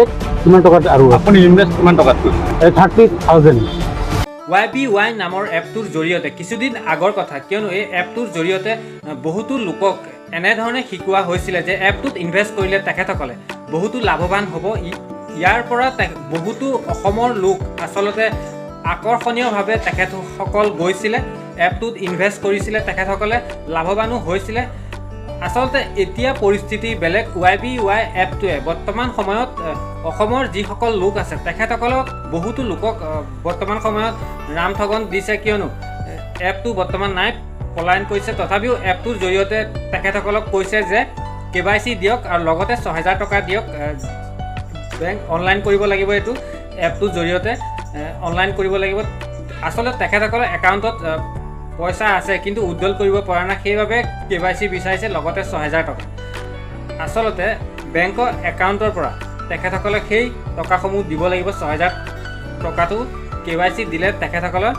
8 কিমান টকাত আৰু আপুনি ইনভেষ্ট কিমান টকাত কৰিছে? 30,000। ৱাই বি ৱাই নামৰ এপটোৰ জৰিয়তে কিছুদিন আগৰ কথা, কিয়নো এই এপটোৰ জৰিয়তে বহুতো লোকক এনেধৰণে শিকোৱা হৈছিলে যে এপটোত ইনভেষ্ট কৰিলে তেখেতসকলে বহুতো লাভৱান হ'ব। ইয়াৰ পৰা বহুতো অসমৰ লোক আচলতে আকৰ্ষণীয়ভাৱে তেখেতসকল গৈছিলে, এপটোত ইনভেষ্ট কৰিছিলে, তেখেতসকলে লাভৱানো হৈছিলে। আচলতে এতিয়া পৰিস্থিতি বেলেগ। ৱাই বি ৱাই এপটোৱে বৰ্তমান সময়ত অসমৰ যিসকল লোক আছে, তেখেতসকলক, বহুতো লোকক বৰ্তমান সময়ত ৰামঠগন দিছে, কিয়নো এপটো বৰ্তমান নাই, পলায়ন কৰিছে। তথাপিও এপটোৰ জৰিয়তে তেখেতসকলক কৈছে যে কেৱাইচি দিয়ক আৰু লগতে 6000 টকা দিয়ক। বেংক অনলাইন কৰিব লাগিব, এইটো এপটোৰ জৰিয়তে অনলাইন কৰিব লাগিব। আচলতে তেখেতসকলৰ একাউণ্টত পইচা আছে, কিন্তু উইড্ৰল কৰিব পৰা নাই, সেইবাবে কেৱাইচি বিচাৰিছে, লগতে 6000 টকা। আচলতে বেংকৰ একাউণ্টৰ পৰা তেখেতসকলে সেই টকাসমূহ দিব লাগিব। 6000 টকাটো কেৱাইচি দিলে, তেখেতসকলৰ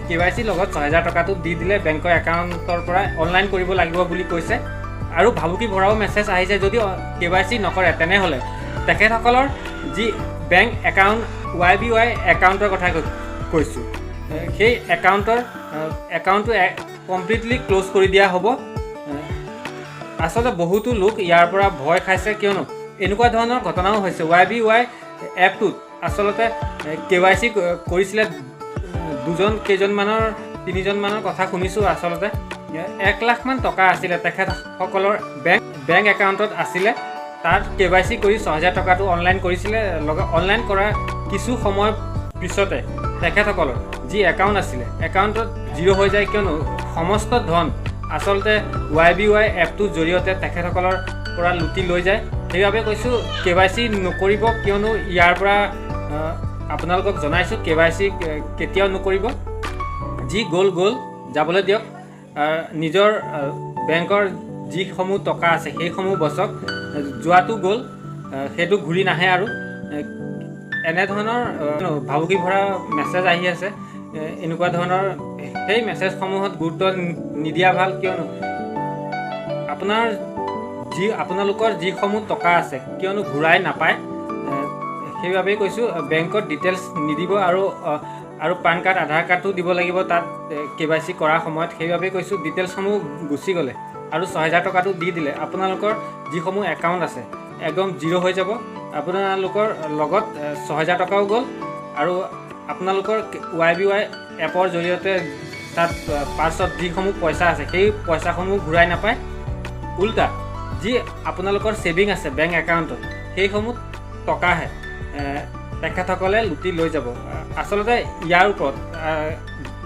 কেৱাইচিৰ লগত 6000 টকাটো দি দিলে বেংকৰ একাউণ্টৰ পৰা অনলাইন কৰিব লাগিব বুলি কৈছে। আৰু ভাবুকি ভৰাও মেছেজ আহিছে, যদি কেৱাইচি নকৰে তেনেহ'লে তেখেতসকলৰ যি bank account, Y B Y একাউণ্টৰ কথা কৈছোঁ, সেই একাউণ্টটো কমপ্লিটলি ক্ল'জ কৰি দিয়া হ'ব। আচলতে বহুতো লোক ইয়াৰ পৰা ভয় খাইছে, কিয়নো এনেকুৱা ধৰণৰ ঘটনাও হৈছে। ৱাই বি ৱাই এপটোত আচলতে কেৱাইচি কৰিছিলে দুজন কেইজনমানৰ, তিনিজনমানৰ কথা শুনিছোঁ। আচলতে 1 লাখমান টকা আছিলে তেখেতসকলৰ বেংক একাউণ্টত আছিলে। তাত কেৱাইচি কৰি 6000 টকাটো অনলাইন কৰিছিলে। লগে অনলাইন কৰাৰ কিছু সময় পিছতে তেখেতসকলৰ যি একাউণ্ট আছিলে, একাউণ্টত জিৰ' হৈ যায়, কিয়নো সমস্ত ধন আচলতে ৱাই বি ৱাই এপটোৰ জৰিয়তে তেখেতসকলৰ পৰা লুটি লৈ যায়। সেইবাবে কৈছোঁ, কেৱাইচি নকৰিব, কিয়নো ইয়াৰ পৰা আপোনালোকক জনাইছোঁ, কেৱাইচি কেতিয়াও নকৰিব। যি গ'ল গ'ল, যাবলৈ দিয়ক। নিজৰ বেংকৰ যিসমূহ টকা আছে, সেইসমূহ বচাওক। যোৱাটো গ'ল, সেইটো ঘূৰি নাহে। আৰু এনেধৰণৰ ভাবুকি ভৰা মেছেজ আহি আছে। এনেকুৱা ধৰণৰ সেই মেছেজসমূহত গুৰুত্ব নিদিয়া ভাল, কিয়নো আপোনালোকৰ যিসমূহ টকা আছে, কিয়নো ঘূৰাই নাপায়। সেইবাবেই কৈছোঁ, বেংকত ডিটেইলছ নিদিব আৰু পান কাৰ্ড, আধাৰ কাৰ্ডটো দিব লাগিব তাত কেৱাইচি কৰাৰ সময়ত। সেইবাবেই কৈছোঁ, ডিটেইলছসমূহ গুচি গ'লে আৰু 6000 টকাটো দি দিলে আপোনালোকৰ যিসমূহ একাউণ্ট আছে, একদম জিৰ' হৈ যাব। আপোনালোকৰ লগত 6000 টকাও গ'ল আৰু আপোনালোকৰ ৱাই বি ৱাই এপৰ জৰিয়তে তাত পাৰ্চত যিসমূহ পইচা আছে, সেই পইচাসমূহ ঘূৰাই নাপায়। উল্টা যি আপোনালোকৰ ছেভিং আছে বেংক একাউণ্টত, সেইসমূহ টকাহে তেখেতসকলে লুটি লৈ যাব। আচলতে ইয়াৰ ওপৰত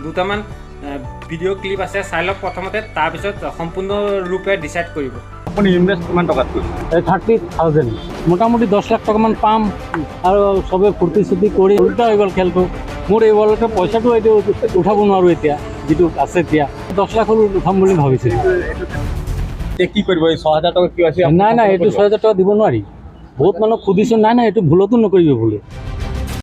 দুটামান ভিডিঅ' ক্লিপ আছে, চাই লওক প্ৰথমতে, তাৰপিছত সম্পূৰ্ণৰূপে ডিচাইড কৰিব। আপুনি ইনভেষ্ট কিমান টকাত কৰিছে? 30,000। মোটামুটি 10 লাখ টকামান পাম আৰু চবে ফূৰ্তি চুৰ্তি কৰি উল্টা হৈ গ'ল খেলটো। মোৰ এই ৱালেটৰ পইচাটো এইটো উঠাব নোৱাৰোঁ এতিয়া, যিটো আছে এতিয়া 10 লাখ হ'লেও উঠাম বুলি ভাবিছিলোঁ। এতিয়া কি কৰিব? এই 6000 টকা কিয় আছে? নাই নাই, এইটো 6000 টকা দিব নোৱাৰি। বহুত মানুহক সুধিছোঁ, নাই নাই, এইটো ভুলতো নকৰিব বোলে।